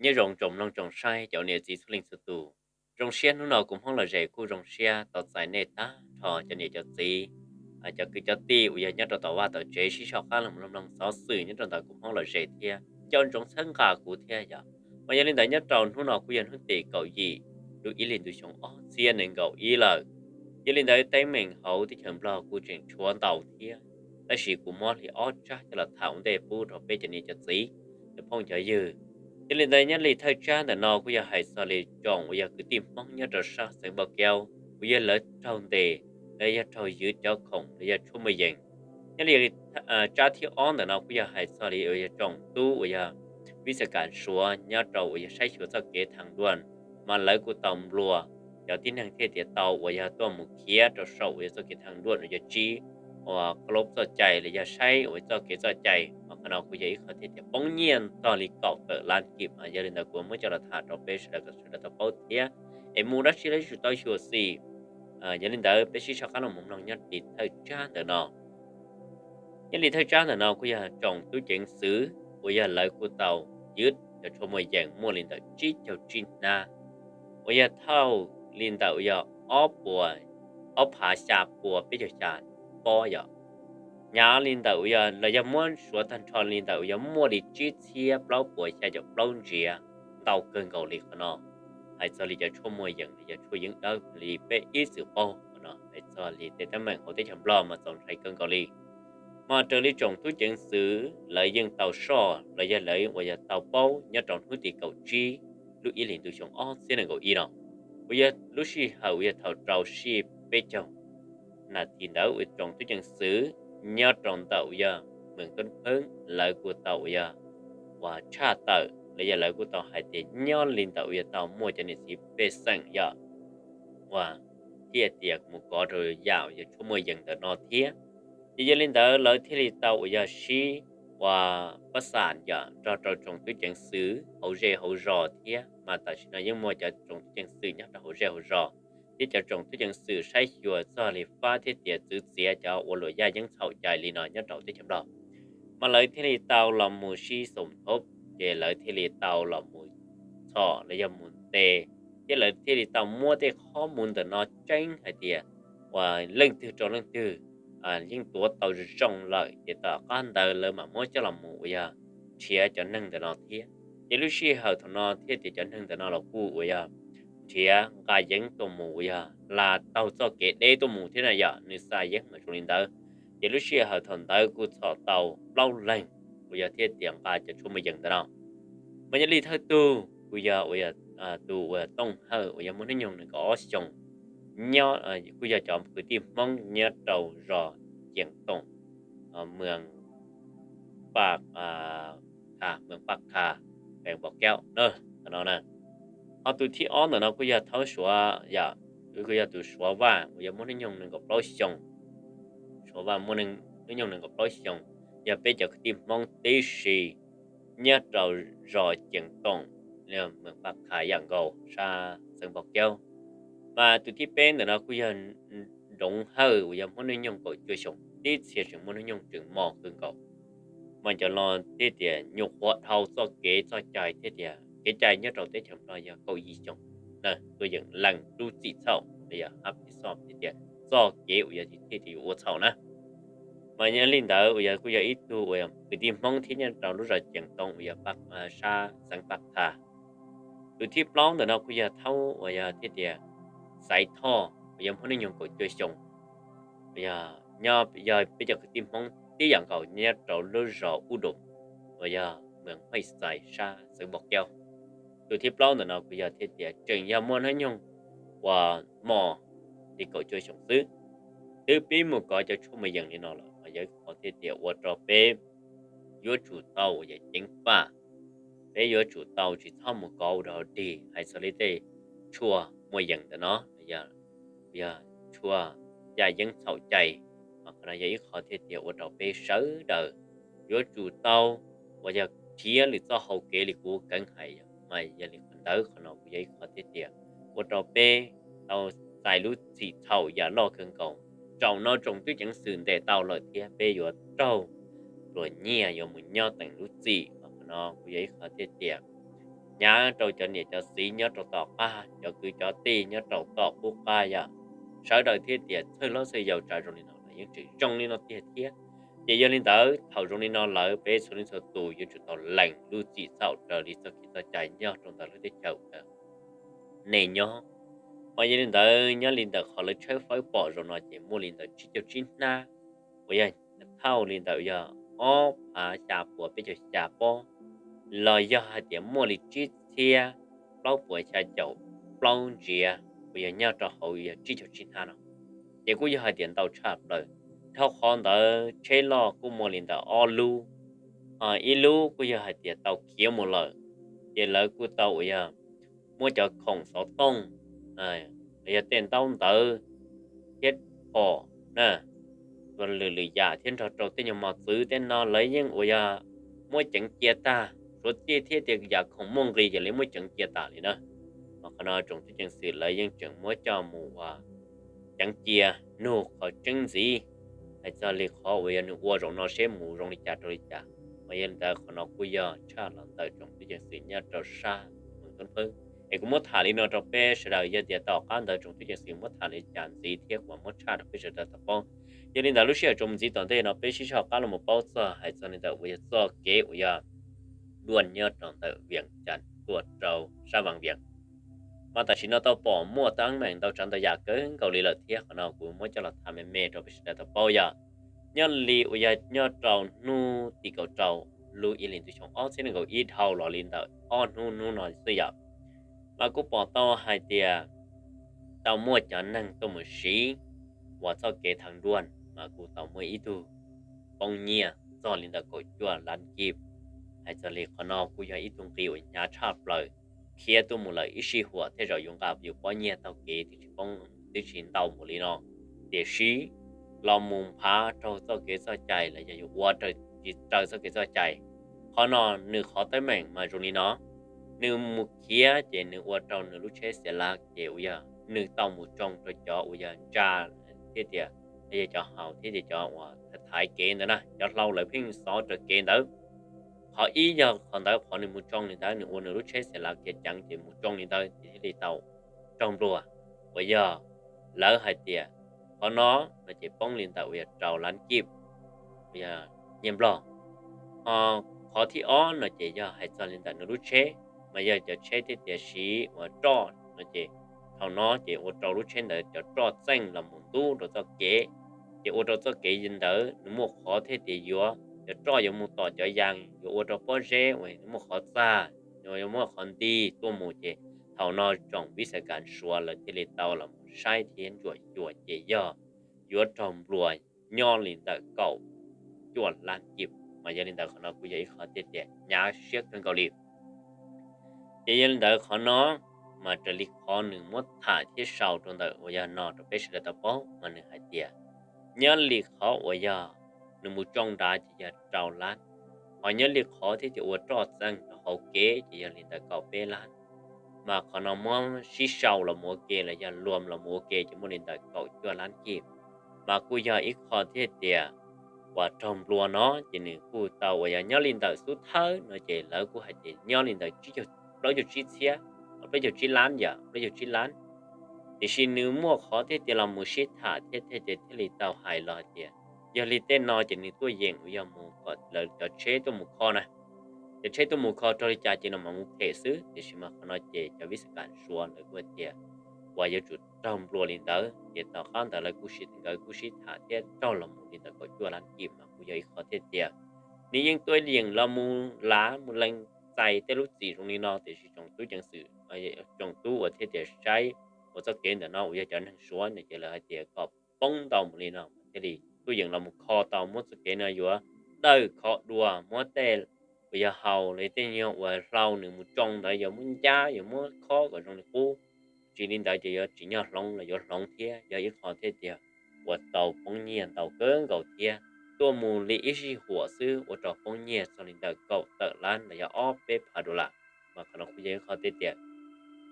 Nyob zoo tsoom mloog tsoom saib cov niam txiv txhua leej txhua tus. Zoo siab hnub no kuv Hmoob Lom Zem kuj zoo siab tau txais nej tag nrho cov niam cov txiv, cov kwv cov tij uas yog nyob rau tom vaj tom tsev sib sau qab los mloog xov xwm nyob rau ntawm kuv Hmoob Lom Zem thiab nco ntsoov txhawb nqa kuv thiab yom. Mas yog li ntawd nyob rau hnub no kuj yog hnub tim kaum yim lub ib hlis ntuj xyoo ob txhiab nees nkaum ib lawm. Yog li ntawd teeb meem hauv teb chaws Nplog kuj tseem tshuav ntau thiab, tab sis kuv muab li ob tsab coj los tham ua ntej pub rau peb cov niam cov txiv, cov phooj cov ywg. Yog li ntawd nyob li thawj tsab ntawm no kuj yog hais txog li tsoom uas yog kwv tij Hmoob nyob rau sab xeev Npauj Kaub uas yog lawv raug ntes, los yog raug ywv cov khoom los yog tshuaj muaj yees. Nyob li tsab thib ob ntawm no kuj yog hais txog li uas yog tsoom tub uas yog vib xas kas Suav nyob rau uas yog saib xyuas txoj kev thaj duaj, mas lawv kuj tau nplua cov tib neeg thiaj tias tau uas yog tuaj mus khiav rau saum uas yog txoj kev thaj duaj uas yog tsib uas qlob txoj cai los yog saib uas txoj kev txoj cai, mas qhov no kuj yog ib qho thiaj tias poob nyiaj txog li kaum tawm lab kis. Mas yog li ntawd kuv muab coj los tham rau peb sawv daws kom sawv daws tau paub thiab es mus dab tsi los tsum tau xyuam xim. Yog li ntawd peb sib sau qab los mus mloog nyob li thawj tsab ntawm no. Nyob li thawj tsab ntawm no kuj yog tsoom tub ceev xwm uas yog lawv kuj tau ywv cov tshuaj muaj yees muaj li ntawm tsib caug tsib hnab, uas yog thauj li ntawm uas yog ob puas, ob phav xya pua peb caug xya pob yom. Hnyav li ntawm uas yog los yog muab suav tag nrho li ntawm uas yog muaj li tsib txhiab plaub puas xya caum plaub ntsiav, ntau kawg nkaus li qhov no. Hais txog li cov tshuaj muaj yees los yog tshuaj yeeb dawb li peb ib txwm paub qhov no, hais txog li tej teeb meem hauv teb chaws Nplog mas txaus ntshai kawg nkaus li. Mas raws li tsoom tub ceev xwm lawv yeej tau soj los yog lawv uas yog tau paub nyob rau hnub tim kaum tsib lub ib hlis ntuj xyoo ob txhiab nees nkaum ib no, uas yog lub sij hawm uas yog thaum rau sij peb caug nas this ntawd uas tsoom tub ceev xwm nyob rau ntawm uas yog Mees Toob Pheeb lawv kuj tau uas yog uas tshaj tawm los yog lawv kuj tau hais tias nyob li ntawm uas yog tau muaj cov niam txiv pej xeem yom, uas thiaj tias mus kov rau yam uas yog tshuaj muaj yees ntawm no thiab. Ces yog li ntawd lawv thiaj li tau uas yog sib uas pab xam yom nrog rau tsoom tub ceev xwm hauv zej hauv zos thiab. Mas tam sim no yeej muaj cov tsoom tub ceev xwm nyob rau hauv zej hauv zos thiab cov tsoom tub ceev xwm saib xyuas txog li fab thiab tias txwv txiav cov ua luam yaj yeeb txhaum cai li no nyob rau teb chaws Nplog. Mas lawv thiaj li tau los mus sib xom thov, ces lawv thiaj li tau los mus txhom los yog mus ntes, thiab lawv thiaj li tau muab tej qhov mus ntawm no tseeb hais tias uas leej twg rau leej twg yeej tuav tau zoo lawm, ces tom qab ntawd lawv mam muab coj los mus uas yog nrhiav cov neeg ntawm no thiab. Ces lub sij hawm thaum no thiaj tias cov neeg ntawm no los kuj uas yog nrhiav nqa yeeb tuaj mus uas yog hla taug txoj kev deb tuaj mus thiab na yom, nws xa yeeb mas zoo li ntawd. Ces lub sij hawm thaum ntawd kuj txhom tau plaub leeg uas yog thiaj tias nqa cov tshuaj muaj yees ntawm no. Mas yog li thawj tug kuj yog uas yog tus uas Tooj Hawj uas yog muaj hnub nyoog nees nkaum ob xyoos, nyob kuj yog cov kwv tij Hmoob nyob rau zos Ceem Toom, Mees Paj Kha, Mees Paj Kha, Pees Npauj Kaub na, no na. Ho tus thib ob ntawm no kuj yog thaub Suav yom, kuj yog tus Suav Vaj uas yog muaj hnub nyoog nees nkaum plaub xyoos. Suav Vaj muaj hnub nyoog nees nkaum plaub xyoos, yog peb cov kwv tij Hmoob tib si nyob rau zos Ceem Toom, Mees Paj Kha yam nkaus sab xeev Npauj Kaub. Mas tus thib peb ntawm no kuj yog Nroov Hawj uas yog muaj hnub nyoog kaum cuaj xyoos, tib txhia tseem muaj hnub nyoog tseem mos kawg nkaus. Mas cov no thiaj tias nyuam qhuav dhau txoj kev txoj cai thiab tias kev cai nyob rau teb chaws Nplog yog kaum yim xyoo na, tuaj yeem lees lub txim txhaum los yog hab pis xoj thiab tias txoj kev uas yog thiaj tias yuav ua txhaum na. Mas yog li ntawd uas yog kuj yog ib tug uas kwv tij Hmoob thiab nyob rau lub zos Ceem Toom uas yog sab xeev Paj Kha. Tus thib plaub ntawm no kuj yog thaub uas yog thiaj tias Xaiv Thoj uas yog muaj hnub nyoog kaum cuaj xyoo, yog peb cov kwv tij Hmoob tib yam nkaus nyob rau lub zos Ub Dum uas yog Mees Haj Xais sab xeev Npauj Kaub. Tus thib plaub ntawm no kuj yog thiaj tias tseem yog muaj hnub nyoog uas mos li kaum cuaj xyoo xwb. Twb pib mus kov cov tshuaj muaj yees li no lawm mas yog ib qhov thiaj tias ua rau peb yuav tsum tau uas yog ceev faj, peb yuav tsum tau tsis txhob mus kov ua rau dig hais txog li tej tshuaj muaj yees ntawm no, yog tshuaj yaj yeeb txhaum cai. Mas qhov no yog ib qhov thiaj tias ua rau peb sawv daws yuav tsum tau uas yog nrhiav lwm txoj hau kev li kuv keev hais, mas yog li qhov ntawd qhov no kuj yog ib qhov thiaj tias ua rau peb tau txais lub txim txhaum yam loj kawg nkaus. Zaum no tsoom tub ceev xwm ntes tau lawm thiab peb yuav raug luam nyiaj yuav mus nyob teem lub txim, mas qhov no kuj yog ib qhov thiaj tias hnyav rau cov niam cov txiv nyob rau tom qab, cov kwv cov tij nyob rau tom qub qab yom, sawv daws thiab tias txhawj hlob txhawj yau tsav zoo li no los yeej tseem zoo li no tiag thiab. Ces yog li ntawd thaum zoo li no lawm peb txhua leej txhua tus yuav tsum tau lees lub txim txhaum raws li txoj kev txoj cai nyob rau ntawm lub teb chaws nej nyob. Mas yog li ntawd nyob li ntawm qhov lawv tshawb fawb pom zaum no ces muaj li ntawm tsib caug tsib hnab, uas yog thauj li ntawm yog ob phav xya puas peb caug xya pob, los yog hais tias muaj li tsib txhiab plaub puas xya caum plaub ntsiav uas yog nyob rau hauv yog tsib caug tsib hnab no, ces kuj yog hais tias ntau tshaj plaws. Dhau qhov ntawd tsheb loj kuj muaj li ntawm ob lub, ib lub kuj yog hais tias tau khiav mus lawm, ces lawv kuj tau uas yog muab cov khoom xov tooj, los yog tej ntaub ntawv thiab phom na, lwm lwm yam thiab nrog rau tej nyuag mos txwv tej no lawv yeej uas yog muab ceev cia tag, suav txij thiab tias yam khoom muaj nqis ces lawv muab ceev cia tas li na. Mas qhov no tsoom tub ceev xwm lawv yeej tseem muab coj mus ua ceev cia nug qhov tseeb ntxiv, hais txog li qhov uas yog nws ua zaum no seb mus zoo li cas rau li cas. Mas yog li ntawd qhov no kuj yog tshaj los ntawm tsoom tub ceev xwm nyob rau sab Moos Tub Phwb. Es kuv muab tham li no rau peb sawv daws, yog tias tom qab ntawd tsoom tub ceev xwm muab tham li cas ntxiv thiab kuv muab tshaj rau peb sawv daws tau paub. Yog li ntawd lub sij hawm tsaus ntuj ntxiv tom ntej no peb sib soj qab los mus paub txog hais txog li ntawm uas yog txoj kev uas yog duaj nyob rau ntawm Vias Cas tuaj rau sab Vaj Vias. Mas tam sim no tau pom muaj teeb meem ntau tsav ntau yam kawg nkaus li lawm thiab qhov no kuv muab coj los tham me me rau peb sawv daws tau paub yog nyob li uas yog nyob rau hnub tim kaum rau lub ib hlis ntuj xyoo ob txhiab nees nkaum ib dhau los li ntawm ob hnub hnub no xwb yom, mas kuj pom tau hais tias tau muaj cov neeg tuaj mus siv uas txoj kev theej duaj mas kuj tau muaj ib tug poob nyiaj txog li ntawm kaum cuaj lab kib. Hais txog li qhov no kuj yog ib tug nqi uas hnyav tshaj plaws, khiav tuaj mus lawm ib sij huam tej zaum yuav nqa yus pob nyiaj taug kev twb tsis poob twb tsis ntau npaum li no, tiam sis los mus nphav raug txoj kev txoj cai los yog yuav ua raws tsis raws txoj kev txoj cai. Qhov no nws qhov teeb meem mas zoo li no, nws mus khiav ces nws ua rau nws lub tsheb xiam lav ces uas yog nws tau mus tsoo rau cov uas yog ntsa thiab tias yog cov haus thiab tias cov uas thaiv kev ntawd na, cov hlau lawv pheej xov raws kev ntawd. Qhov ib yog qhov ntawd qhov nws mus tsoo li ntawd nws ua nws lub tsheb xiam lav khiav ceev ces mus tsoo li ntawd ces thiaj li tau raug nplua. Uas yog lawv hais tias qhov no no ces poob li ntawm uas yog rau lab kib, uas yog nyiaj Nplog. Ho qhov thib ob no ces yog hais txog li ntawm nws lub tsheb, mas yog cov tsheb thiab tias siv uas roj no ces thaum no ces ua rau lub tsheb ntawd cov roj txeej los mus ntub rau txoj kev, ces ua rau txoj kev ntawd nws muaj qhov thiab tias yuav cov roj yuav mus tom cov yas yuav ua rau pob zeb uas nws muaj qhov txag, yuav muaj qhov nti tuaj mus ces thaum no tsoom viv xav kav Suav lawv thiaj li tau los mus saib thiab ntsuam xyuas ces yog yuav raug nplua nyob li ntawm kaum cuaj lab kib. Mas yog li ntawd qhov no kuj yog ib qho thiaj tias hnyav siab kawg nkaus li. Ces yog li ntawd qhov no mas raws li qhov nws muab tham thiab sau rau ntawm uas yog no rau peb sawv daws tau paub mas nws hais tias nyob li qhov uas yog nws mus tsoo nrad ces yog rau lab, ho nyob li qhov thiab tias ua roj txeej rau hauv kev ces yog li ntawm kaum peb lab. Mas qhov no muab sib sau los mus ua ke los yog luam los mus ua ke ces muaj li ntawm kaum cuaj lab kib. Mas kuj yog ib qho thiaj tias uas raug nplua no ces nws kuj tau uas yog nyob li ntawm xub thawj no ces lawv kuj hais tias nyob li ntawm plaub caug tsib txhiab, plaub caug tsib lab yom, plaub caug tsib lab. Tiam sis nws muaj qhov thiaj tias los mus sib tham thiab thiaj tias thiaj li tau hais los hais tias yog li tej no ces nws tuaj yeem uas yog mus kom lawv cov tsheb tuaj mus kho na, cov tsheb tuaj mus kho raug li cas ces no mas mus phem xwb. Tiam sis mas qhov no ces cov viv xav kav Suav lawv kuj hais tias uas yuav tsum raug nplua li ntawd ces tom qab ntawd lawv kuj sib, nkawd kuj sib tham thiab raug los mus li ntawm kaum cuaj lab kib mas kuj yog ib qho thiaj tias nws yeej tuaj yeem los mus lav mus lees txais tej lub txim zoo li no. Tiam sis tsoom tub ceev xwm, tsoom tub uas thiaj tias saib uas txoj kev ntawm no uas yog cov neeg Suav no ces lawv hais tias kom poob ntau mus li no thiaj li tuaj yeem los mus kho tau, muab txoj kev no yuav dawj kho dua, muab tej uas yog haus los tej nyuag uas hlau nws mus tsoo ntawd yuav muab ncab yuav muab khob kom zoo li qub. Tsis li ntawd ces yuav tsim nyog hloov los yuav hloov thiab, yog ib qho thiaj tias uas tau poob nyiaj ntau kawg nkaus thiab. Tuaj mus li ib sij huam xwb ua rau poob nyiaj txog li ntawm kaum tawm lab los yog ob peb phav dollar. Mas qhov no kuj yog ib qho thiaj tias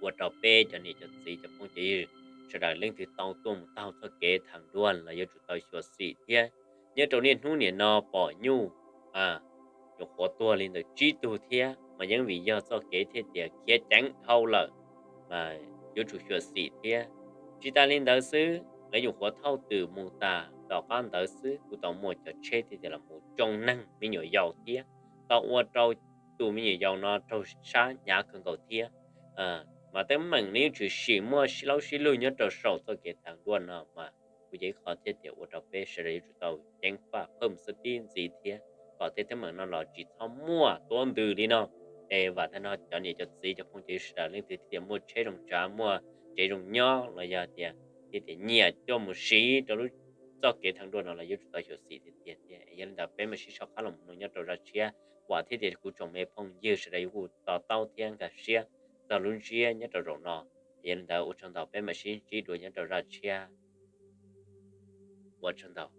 ua rau peb cov niam cov txiv cov phooj cov ywg sawv daws leej twg tau tuaj mus taug txoj kev theej duaj los yuav tsum tau xyuam xim thiab. Nyob rau niaj hnub niam no pom nyuj nyuam qhuav tuag li ntawm tsib tug thiab, Mas yeej vim yog txoj kev thiaj tias khiav ceev dhau lawm, mas yuav tsum xyuam xim thiab. Tsis tas li ntawd xwb, lawv nyuam qhuav thauj twm mus tas tom qab ntawd xwb kuj tau muaj cov tsheb thiaj tias los mus tsoo neeg me nyuam yaus thiab, tau ua rau tus me nyuam yaus no raug sab hnyav kawg nkaus thiab. Mas teeb meem no yuav tsum sim muaj sib laub sib lug nyob rau saum txoj kev thav nkuaj no mas kuj yog ib qho thiaj tias ua rau peb sawv daws yuav tsum tau ceev faj phaj mus xwb tib ntxiv thiab kom tej teeb meem no los tsis txhob muaj tuab ntws li no. Es vam tag nrho cov niam cov txiv cov phooj ywg sawv daws leej twg thiaj tias muaj tsheb zoo tsav muaj tsev zoo nyob los yog tias thiaj tias nyiam coj mus siv rau lub txoj kev thav nkuaj no los yuav tsum tau xyuam xim tiag tiag thiab. Yog li ntawd peb mam sib sau qab los mus mloog nyob rau zaj tshiab, vam thiab tias kuv tsoom me phooj ywg sawv daws yuav kuj to taub thiab nkag siab txog lub ntsiab nyob rau zaum no. Yog li ntawd ua tsaug ntau, peb mam sib ntsib dua nyob rau zaj tshiab. Ua tsaug ntau.